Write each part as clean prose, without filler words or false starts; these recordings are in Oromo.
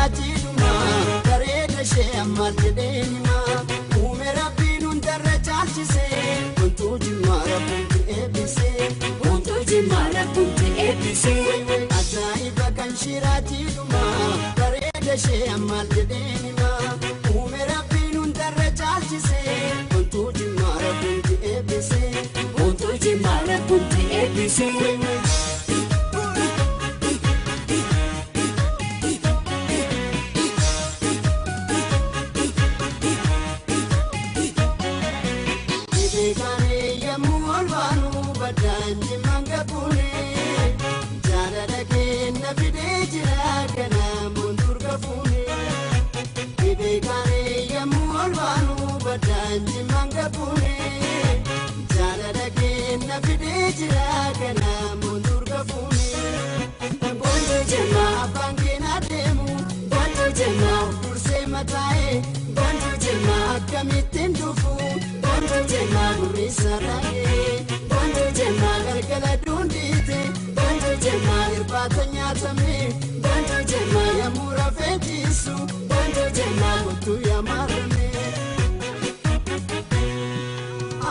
shiraatii dhumaa bareeda ishee ammaal jedheen himaa uume rabbiin hundarra caalchisee wantuu jimmaa rabbuutti eebbisee Wantu jimmaa rabbuutti eebbisee. Ajaa'iba kan shiraatii dhumaa bareeda ishee ammaal jedheen himaa uume rabbiin hundarra caalchisee wantuu jimmaa rabbuutti eebbisee Wantu jimmaa rabbuutti eebbisee. Beekaanii yemmuu ol baanu baddaan jimmaan gabuune jaalala kenna fidee jira kanaan durga fuune. Beekaanii yemmuu ol baanu baddaan jimmaan gabuune jaalala kenna fidee jira kanaan durga fuune. Wantu jimmaa Abbaan keenya deemu wantu jimmaa dursee mataa'ee wantu jimmaa akkamittiin dhufu wantu jimmaa gurri sararee. wantu jimmaa Galgala dundiite wantu jimmaa irbaata nyaatame wantu jimmaa yemmuu rafee ciisu wantu jimmaa kottu yaamarame.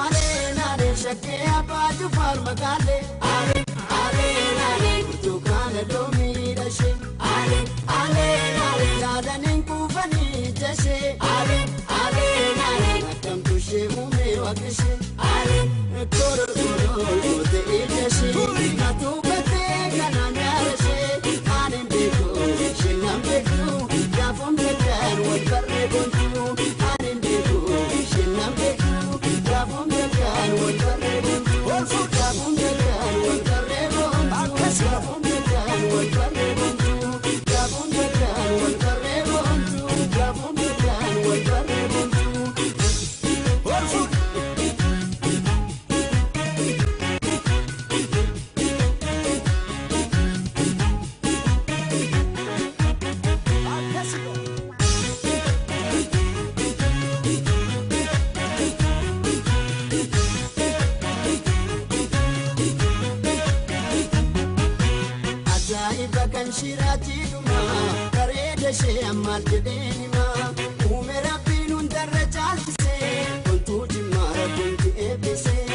Aleen aleen shakkee abbaa jufaar magaalee Aleen aleen aleen burtukaana loomii dhashee aleen aleen aleen yaadaniin kuufanii ijashee aleen aleen aleen akkamtu ishee uumee waaqishee. aleen Koro koro goote ijashee natuubatee kanaan yaadashee ani beeku isheen nan beeku gaafuun beekan wal barree boontuu ani beeku isheen nan beeku gaafuun beekan wal barree boontuu gaafuun beekan wal barree boontuu gaafuun beekan wal barree boontuu gaafuun beekan wal barree boontuu gaafuun beekan wal barree boontuu. Ajaa'iba kan shiraatii dhumaa bareeda ishee ammaal jedheen himaa uume rabbiin hundarra caalchisee wantuu jimmaa rabbuutti eebbisee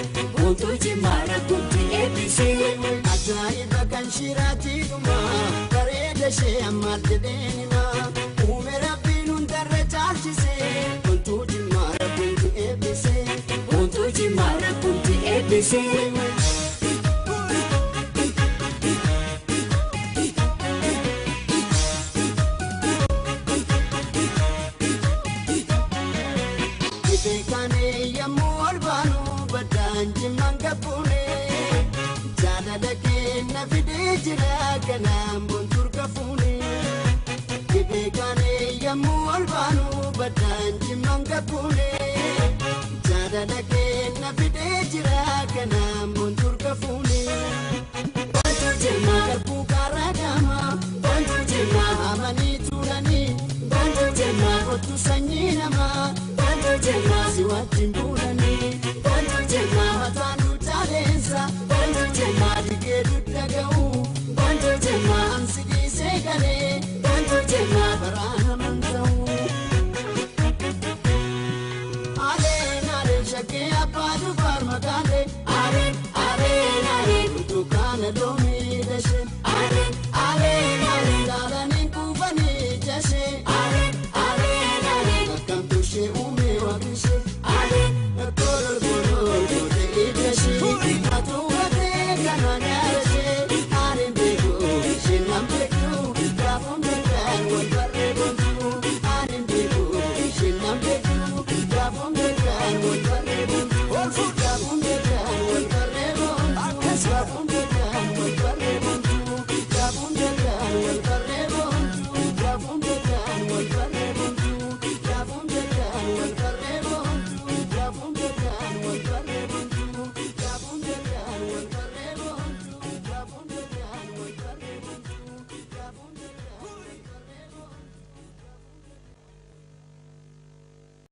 Wantu jimmaa rabbuutti eebbisee. Ajaa'iba kan shiraatii dhumaa bareeda ishee ammaal jedheen himaa uume rabbiin hundarra caalchisee wantuu jimmaa rabbuutti eebbisee Wantu jimmaa rabbuutti eebbisee. Beekaanii yemmuu ol baanu baddaan jimmaan gabbuune jaalala kenna fidee jira kanaan bonturga fuune. Beekaanii yemmuu ol baanu baddaan jimmaan gabbuune jaalala kenna fidee jira kanaan bonturga fuune. Wantu jimmaa Garbuu karaa gama wantu jimmaa amanii tuulanii wantu jimmaa kottu sanyii namaa wantu jimmaa si wajjin buulanii.